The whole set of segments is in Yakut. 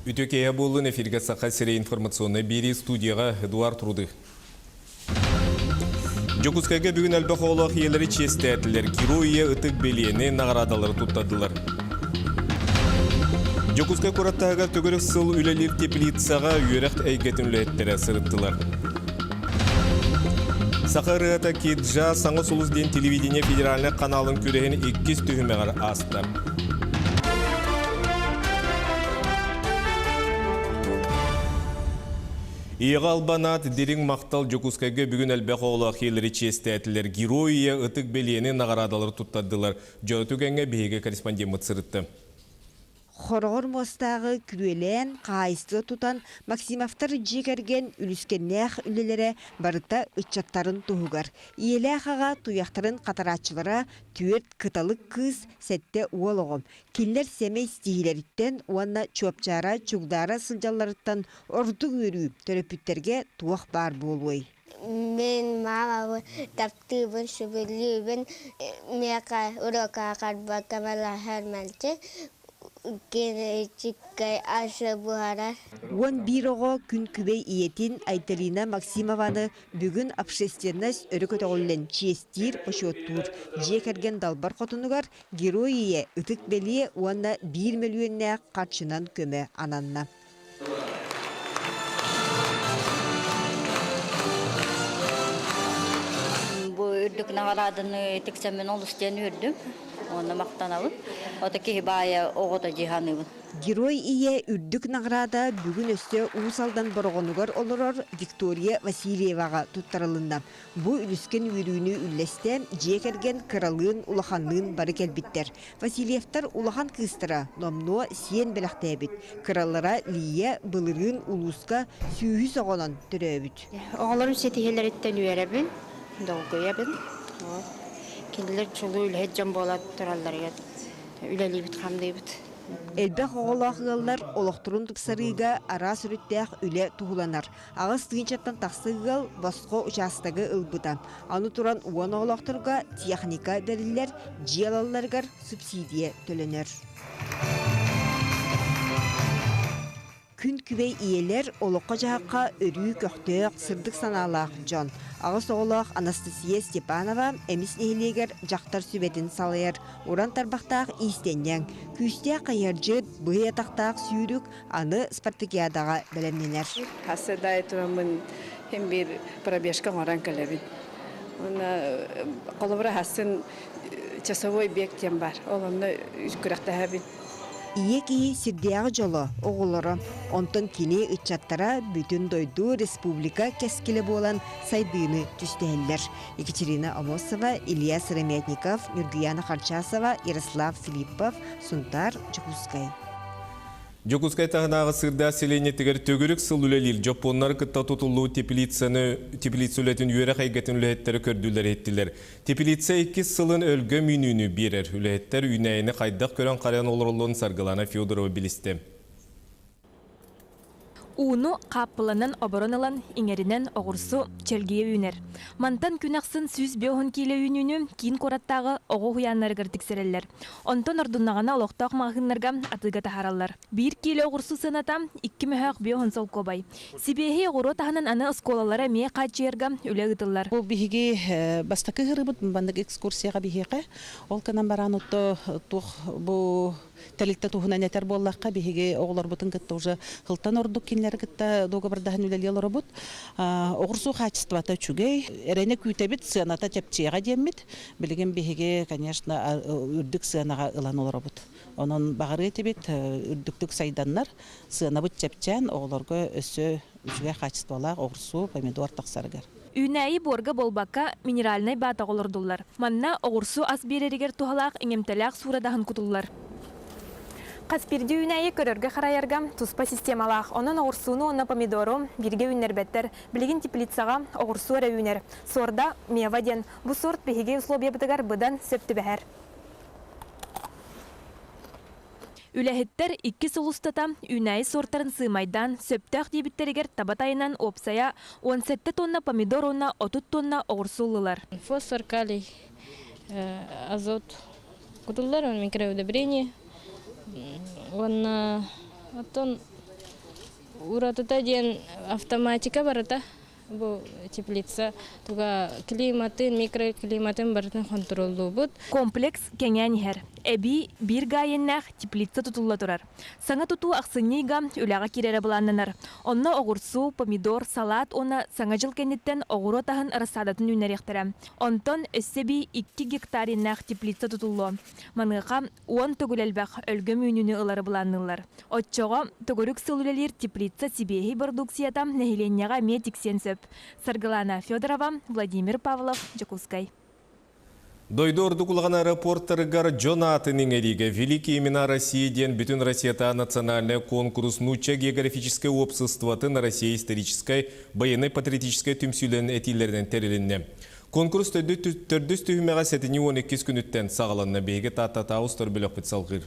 Үтүө киэһэ буоллун, эфиргэ Саха сирэ информационнай биэрии студияҕа Эдуард Рудых. Дьокуускайга бүгүн элбэх оҕолоох ийэлэри чиэстээтилэр, Герой ийэ ытык бэлиэни, наҕараадалары туттардылар. Дьокуускай куорат таһыгар төгүрүк сыл үлэлиир теплицаҕа үөрэх эйгэтин үлэһиттэрэ сырыттылар. Саха ырыата Киджа саҥа сулус диэн телевидение федеральнай каналын күрэһин иккис түһүмэҕэр ааста. Ийэҕэ албан аат, дириҥ махтал Дьокуускайга бүгүн элбэх оҕолоох ийэлэри чиэстээтилэр, Герой ийэ ытык бэлиэни наҕараадалары туттардылар. Дьоро түгэҥҥэ биһиги корреспондеммыт сырытта. Хороҕор муостааҕы күрүөлээн, хаһаайыстыба тутан Максимовтар дьиэ кэргэн үлүскэннээх үлэлэрэ барыта ыччаттарын туһугар. Ийэлээх аҕа туйахтарын хатарааччылара түөрт кыталык кыыс, сэттэ уол оҕо. Кинилэр сэмэй ситиһиилэриттэн уонна чуопчаара чугдаара сылдьалларыттан ордук үөрүү төрөппүттэргэ туох баар буолуой? Мин маамабын таптыыбын, сөбүлүүбүн, миэхэ уруокка харбакка мэлэһэр мэлдьи, кини асы буһарар. 11 оҕо күн күбэй ийэтин Айталина Максимованы бүгүн общественность өрө көтөҕүллэн чиэстиир, бочуоттуур. Дьиэ кэргэн далбар хотунугар Герой ийэ ытык бэлиэ уонна биир мөлүйүөннээх харчынан көмө ананна. Бу үрдүк наҕарааданы тиксэммин олус диэн үөрдүм уонна махтанабын. Ото киһи баайа оҕото дии саныыбын. Герой ийэ үрдүк наҕараада бүгүн өссө Уус Алдан Бороҕонугар олорор Виктория Васильеваҕа туттарылынна. Бу үлүскэн үөрүүнү үллэстэ дьиэ кэргэн кыралыын-улаханныын бары кэлбиттэр. Васильевтар улахан кыыстара номнуо сиэн бэлэхтээбит, кыралара Лия былырыын улууска сүүһүс оҕонон төрөөбүт. Оҕолорум ситиһиилэриттэн үөрэбин, долгуйабын. Кинилэр чулуу үлэһит дьон буола туралларыгар үлэлиибит-хамныыбыт. Элбэх оҕолоох ыаллар олохторун тупсарыыга араас өрүттээх үлэ туһуланар. Аҕыс тыһыынчаттан тахса ыал босхо учаастагы ылбыта. Аны туран уон оҕолоохторго техника бэриллэр, дьиэ ылалларыгар субсидия төлөнөр. Күн күбэй ийэлэр олоххо-дьаһахха өрүү көхтөөх, сырдык санаалаах дьон. Аҕыс оҕолоох Анастасия Степанова Эмис нэһилиэгэр дьахтар сүбэтин салайар, уран тарбахтаах иистэнньэҥ, күүстээх хайыһардьыт, быһый атахтаах сүүрүк, аны спартакиадаҕа бэлэмнэнэр. Хасса да тураммын хим биир пробежка оҥорон кэлэбин. Уонна холобура хасын часовой бег диэн бар. Ол онно күрэхтэһэбин. Ийэ киһи сирдээҕи дьоло, оҕолоро. Онтон кини ыччаттара бүтүн дойду, республика кэскилэ буолан сайдыыны түстэһэллэр. Екатерина Амосова, Илья Сыромятников, Нюргуяна Харчасова, Ярослав Филиппов, Сунтаар, Дьокуускай. Дьокуускай таһынааҕы Сыырдаах сэлиэнньэтигэр төгүрүк сыл үлэлиир дьоппуоннары кытта тутуллуу теплицаны теплица үлэтин үөрэх эйгэтин үлэһиттэрэ көрдүлэр-иһиттилэр. Теплица иккис сылын өлгөм үүнүүнү биэрэр. Үлэһиттэр үүнээйини хайдах көрөн-харайан олороллорун Саргылана Федорова билистэ. Ууну хааппыланан оборон ылан, иҥэринэн оҕурсу чэлгийэ үүнэр. Мантан күн ахсын 150 киилэ үүнүүнү киин куораттааҕы оҕо уһуйааннарыгар тиксэрэллэр. Онтон ордуннаҕына олохтоох маҕаһыыннарга атыыга таһаараллар. Биир киилэ оҕурсу сыаната икки мөһөөх биэс солкуобай. Сибиэһэй оҕуруот аһынан аны оскуолалары эмиэ хааччыйарга үлэ ыытыллар. Бу биһиги бастакы ыһырыбыт маннык экскурсияҕа биһиэхэ. Ол гынан баран отто туох бу Тэрилтэ туһунан этэр буоллахха, биһиги оҕолорбутун кытта уже сылтан ордук кинилэри кытта дуогабардаһан үлэлии олоробут. Оҕурсуу хаачыстыбата үчүгэй. Эрэнэ күүтэбит, сыаната чэпчиэҕэ диэммит. Билигин биһиги, конечно, үрдүк сыанаҕа ылан олоробут. Онон баҕарыа этибит, үрдүктүк сайданнар, сыанабыт чэпчээн, оҕолорго өссө үчүгэй хаачыстыбалаах оҕурсуу, помидор тахсарыгар. Үүнээйи буорга буолбакка, минеральнай баатаҕа олордуллар. Манна оҕурсу ас биэрэригэр туһалаах иҥэмтэлээх суурадаһын кутуллар. Хас биирдии үүнээйи көрөргө-харайарга туспа системалаах. Онон оҕурсууну уонна помидору бииргэ үүннэрбэттэр. Билигин теплицаҕа оҕурсу эрэ үүнэр. Суорда мева диэн. Бу сорт биһиги условиябытыгар быдан сөп түбэһэр. Үлэһиттэр икки сыл устата үүнээйи суортарын сыымайдаан, сөптөөх диэбиттэригэр таба тайынан уопсайа 17 тонна помидор уонна 30 тонна оҕурсу ыллылар. Фосфор, калий, азот кутуллар, микроудобрение уонна оттон Уратыта диэн автоматика барыта бу теплица туга климатын, микроклиматын барытын хонтуруоллуубут. Комплекс кэҥээн иһэр. Эбии биир гаайыннаах теплица тутулла турар. Саҥа тутуу ахсынньы ыйга үлэҕэ киирэрэ былааннанар. Онно оҕурсу, помидор, салаат уонна Саҥа дьыл кэнниттэн оҕуруот аһын рассадатын үүннэриэхтэрэ. Онтон өссө эбии 2 гектар иэннээх теплица тутуллуо. Маныаха 10 төгүл элбэх өлгөм үүнүүнү ылары былаанныыллар. Оччоҕо төгүрүк сыл үлэлиир теплица сибиэһэй бородууксуйата нэһилиэнньэҕэ эмиэ тиксиэн сөп. Саргылана Федорова, Владимир Павлов, Дьокуускай. Дойду ордук улахан аэропортарыгар дьон аатын иҥэриигэ «Великие имена России» диэн бүтүн Россията национальнай конкурс Нуучча географическай уопсастыбатын Россия историческай, военнай-патриотическай түмсүүлэрин этиилэринэн тэрилиннэ. Конкурс төрдүс түһүмэҕэ сэтинньи 12 күнүттэн саҕаланна. Биһиги Тааттатаа устар бөлөхпүт салҕыыр.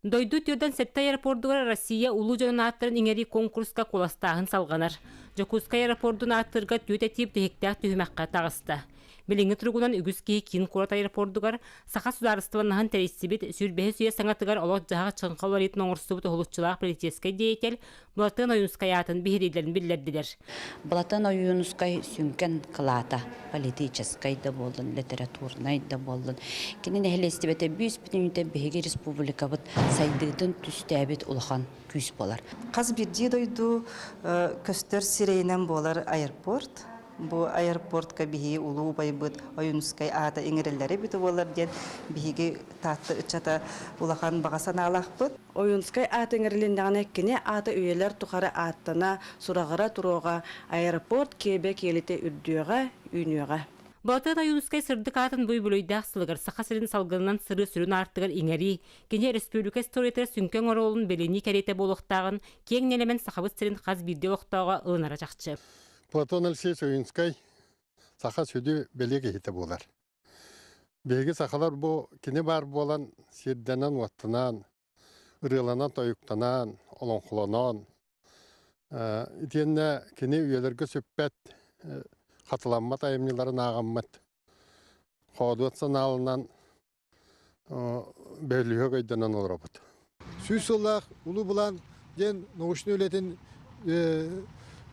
Дойду 47 аэропордугар Россия улуу дьонун ааттарын иҥэрии конкурска куоластааһын салҕанар. Дьокуускай аэропордун ааттыырга түөрт этиип тиһиктээх түһүмэххэ таҕыста. Билиҥҥи туругунан үгүс киһи киин куорат аэропордугар Саха судаарыстыбаннаһын тэрийсибит сүүрбэһис үйэ саҥатыгар олох-дьаһах чыҥха уларыйыытын оҥорсубут уһулуччулаах политическай деятель Былатыан Ойуунускай аатын биһирииллэрин биллэрдилэр. Былатыан Ойуунускай сүҥкэн кылаата политическай да буоллун, литературнай да буоллун. Кини нэһилиэстибэтэ бүүс-бүтүннүүтэ биһиги республикабыт сайдыытын түстээбит улахан күүс буолар. Хас биирдии дойду көстөр сирэйинэн буолар аэропорт. Бу аэропортка биһиги улуу убайбыт Ойуунускай аата иҥэриллэрэ эбитэ буолар диэн биһиги Таатта ыччата улахан баҕа санаалаахпыт. Ойуунскай аата иҥэрилиннэҕинэ кини аата үйэлэр тухары ааттана, сураҕыра туруоҕа, аэропорт киэбэ киэлитэ үрдүөҕэ, үүнүөҕэ. Былатыан Ойуунускай сырдык аатын бу үбүлүөйдээх сылыгар Саха сирин салгынынан сырыы сүрүн аартыгар иҥэрии, кини республика историятыгар сүҥкэн оруолун билинии кэриэтэ буолуохтааҕын киэҥ нэлэмэн Сахабыт сирин хас биирдии олохтооҕо ылынара чахчы. Платон Алексеевич Ойуунскай саха сүдү бэлиэ киһитэ буолар. Биһиги сахалар бу кини баар буолан сирдэнэн-уоттанан, ырыаланан-тойуктанан, олоҥхолонон, итиэннэ кини үйэлэргэ сүппэт, хатыламмат айымньыларын ааҕаммыт, хоодуот санааланан бөһүлүһүөк өйдөнөн олоробут. 100 сыллаах улуу былаан диэн научнай үлэтин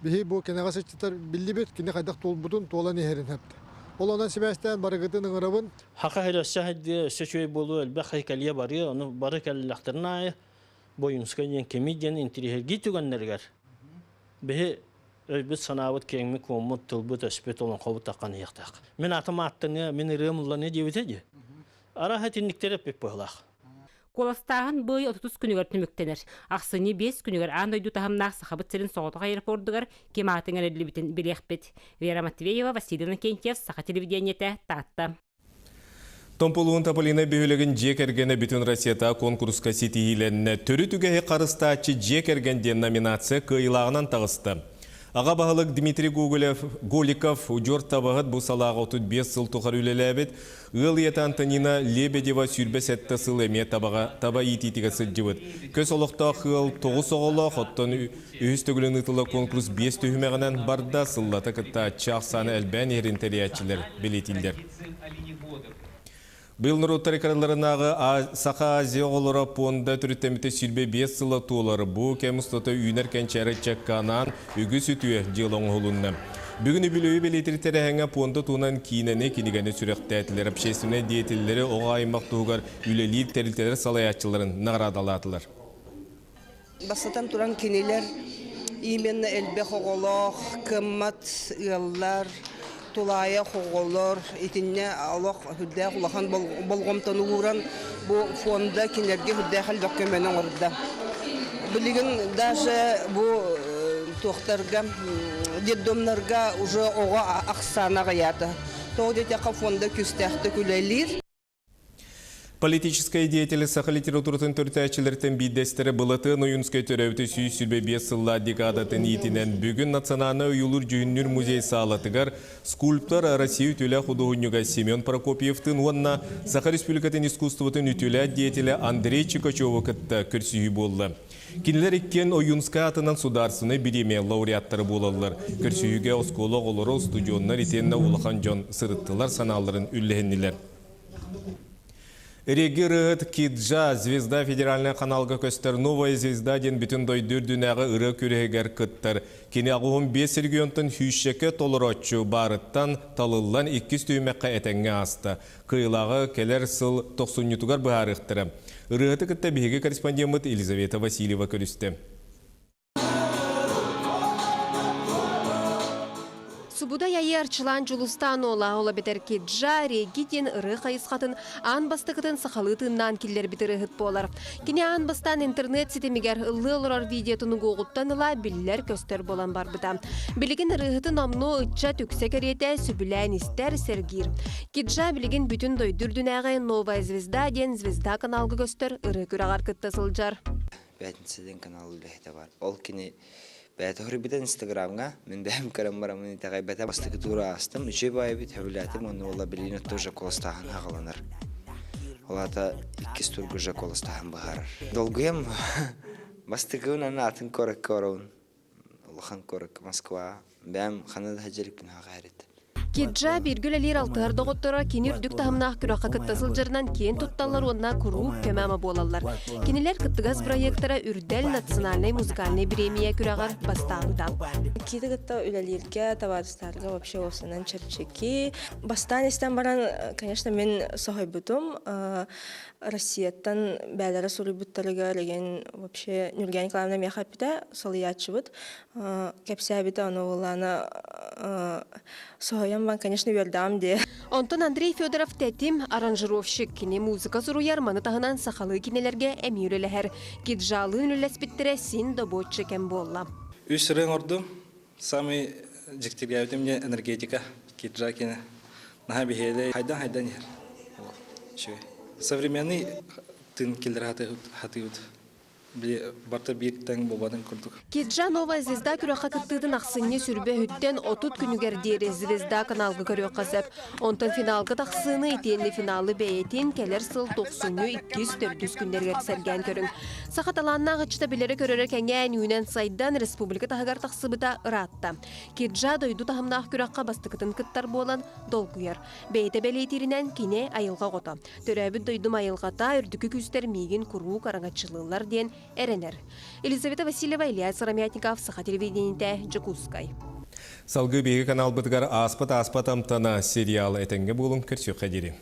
биһи бу кэнэҕэс ыччаттар биллибит, кини хайдах туолбутун туолан иһэрин эптэ. Ол онон сибээстээн барыгытын ыҥырабын. Хака сир өссө хайдыа, өссө үчүгэй буолуо, элбэх кэлиэ барыа, ону бары кэллэхтэрин аайы Бойунскай диэн кимий диэн интириэһиргии түгэннэригэр биһи өйбүт-санаабыт киэҥмит-куоммут, тылбыт-өспүт, олоҥхобут таххан иһиэхтээх. Мин атым ааттаныа, мин ырыам ылланыа диэбитэ дии. Арааһа итинниктэр эппит быһыылаах. Куоластааһын бу ый 30 күнүгэр түмүктэнэр. Ахсынньы 5 күнүгэр аан дойду таһымнаах Сахабыт сирин соҕотох аэропордугар ким аатын эриллибитин билиэхпит. Вера Матвеева, Василий Иннокентьев, Саха телевидениетэ, Таатта. Томполуун Тополина бөһүөлэгин дьиэ кэргэнэ бүтүн Россията конкурска ситиһиилэннэ. Төрүт үгэһи харыстааччы дьиэ кэргэн диэн номинация кыайыылааҕынан таҕыста. Аҕа баһылык Дмитрий Гоголев, Голиков удьуор табаһыт бу салааҕа 35 сыл тухары үлэлээбит. Ыал ийэтэ Антонина Лебедева 27 сыл эмиэ табаҕа таба иитиитигэр сылдьыбыт. Көс олохтоох ыал тоҕус оҕолоох, оттон үһүс төгүлүн ыытыллар конкурс биэс түһүмэҕинэн барда, сыллата кыттааччы ахсаана элбээн иһэрин тэрийээччилэр бэлиэтииллэр. Быйыл норуоттар экраларынааҕы Саха Азия оҕолоро пуонда төрүттэммитэ 25 сыла туолар. Бу кэм устата үүнэр кэнчээри ыччакка анаан үгүс үтүө дьыала оҥоһулунна. Бүгүн үбүлүөйү бэлиэтиир тэрээһиҥҥэ пуонда туһунан киинэни, кинигэни сүрэхтээтилэр. Общественнай деятеллэри оҕо аймах туһугар үлэлиир тэрилтэлэр салайааччыларын наҕараадалаатылар. Бастатан туран кинилэр именно элбэх оҕолоох, кыаммат ыаллар, тулаайах оҕолор итиннэ олох сүрдээх улахан болҕомтону ууран бу фонда кинилэргэ сүрдээх элбэх көмөнү оҥордо. Билигин даже бу туохтарга детдомнарга уже оҕо ахсаана аҕыйаата. Тоҕо диэтэххэ фонда күүстээхтик үлэлиир. Политическай деятели саха литературатын төрүтээччилэртэн биирдэстэрэ Былатыан Ойуунскай төрөөбүтэ 125 сыллаах декадатын иитинэн бүгүн Национальнай ойуулуур-дьүһүннүүр музей саалатыгар скульптор Россия үтүөлээх худуоһунньуга Семен Прокопьевтыын уонна Саха Республикатын искусствотын үтүөлээх деятелэ Андрей Чикачеву кытта көрсүһүү буолла. Кинилэр иккиэн Ойуунскай аатынан судаарсынай бириэмийэ лауреаттара буолаллар. Көрсүһүүгэ оскуола оҕолоро, устудьуоннар итиэннэ улахан дьон сырыттылар, санааларын үллэһиннилэр. Реги ырыаһыт Киджа Звезда федеральнай каналга көстөр Новая звезда диэн бүтүн дойду үрдүнээҕи ырыа күрэһигэр кыттар. Кини аҕыһын биэс регионтан сүүсчэкэ толорооччу баарыттан талыллан иккис түһүмэххэ этэҥҥэ ааста. Кыайыылааҕы кэлэр сыл тохсунньутугар быһаарыахтара. Ырыаһыты кытта биһиги корреспондеммыт Елизавета Васильева көрүстэ. Субудай айы Арчылаан Дьулустаан уола ол эбэтэр Киджа Реги диэн ырыа хайысхатын аан бастакытын сахалыы тыыннаан киллэрбит ырыаһыт буолар. Кини аан бастаан интернет ситимигэр ыллыы олорор видеотун угуоҕуттан ыла биллэр-көстөр буолан барбыта. Билигин ырыаһытын омнуо ыччат үксэ кэриэтэ сөбүлээн истэр, сэргиир. Киджа билигин бүтүн дойду үрдүнээҕи «Новая звезда» диэн звезда каналга көстөр ырыа күрэҕэр кытта сылдьар. Пятница диэн канал үлэһитэ бар. Ол кини бэйэтэ хоруйбута Инстаграмҥа, мин бэйэм көрөн бараммын итэҕэйбэтэ. Бастакы тууру аастым, үчүгэй баайбыт, сөбүлээтим уонна уола билигин тоже куоластааһын аҕаланар. Ол аата иккис турга уже куоластааһын быһаарар. Долгуйам бастакыбын аны атын куоракка барабын. Улахан куоракка Москва. Бэйэм ханна да сылдьарыкпын аҕа эрит. Киджа бииргэ үлэлиир алтыһар доҕотторо кини үрдүк таһымнаах күрэххэ кытта сылдьарынан киэн тутталлар уонна куруук көмө-ама буолаллар. Кинилэр кыттыгас проектара Үрдэл национальнай музыкальнай бириэмийэ күрэҕэр бастаабыта. Киты кытта үлэлииргэ, табаарыстарга вообще уопсанан чэпчэки. Бастаан истэн баран, конечно, мин соһуйбутум. Россияттан бээлэрэ суруйбуттарыгар игин вообще Нюргия Николаевна миэхэ эппитэ, салыйааччыбыт. Кэпсээбитэ ону буоллаана соһуйан бан, конечно, үөрдэҕим дии. Онтон Андрей Федоров тэтим аранжировщик. Кини музыка суруйар, маны таһынан сахалыы кинилэргэ эмиэ үлэлэһэр. Киджалыын үлэлэспиттэрэ син добуочча кэм буолла. Үс ырыаҥ ордум. Самый дьиктиргээбитим мне энергетика. Киджа кини. Наһаа биһиэлэй. Хайдан-хайдан иһэр. Үчүгэй. Современный тыын киллэрэ хатыыбыт. Барыта биир тэҥ буолбатын курдук. Киджа Новая звезда күрэххэ кыттыытын ахсынньы сүрбэ үһүттэн 30 күнүгэр диэри Звезда каналга көрүөххэ сөп. Онтон финалга тахсыыны итиэннэ финалы бэйэтин кэлэр сыл тохсунньу иккис-төрдүс күннэригэр сэргээн көрүҥ. Саха талааннаах ыччата билэрэ-көрөрө кэҥээн, үүнэн сайдан республика таһыгар тахсыбыта ыраатта. Киджа дойду таһымнаах күрэххэ бастакытын кыттар буолан долгуйар. Бэйэтэ бэлиэтииринэн кини айылҕа оҕото. Төрөөбүт дойдум айылҕата, үрдүкү күүстэр миигин куруук араҥаччылыыллар диэн эрэнэр. Елизавета Васильева, Илья Сыромятников, Саха телевидениетэ, Дьокуускай. Салгыы биһиги каналбытыгар Ааспат ааспат амтана сериал этэҥҥэ буолуҥ көрсүөххэ диэри.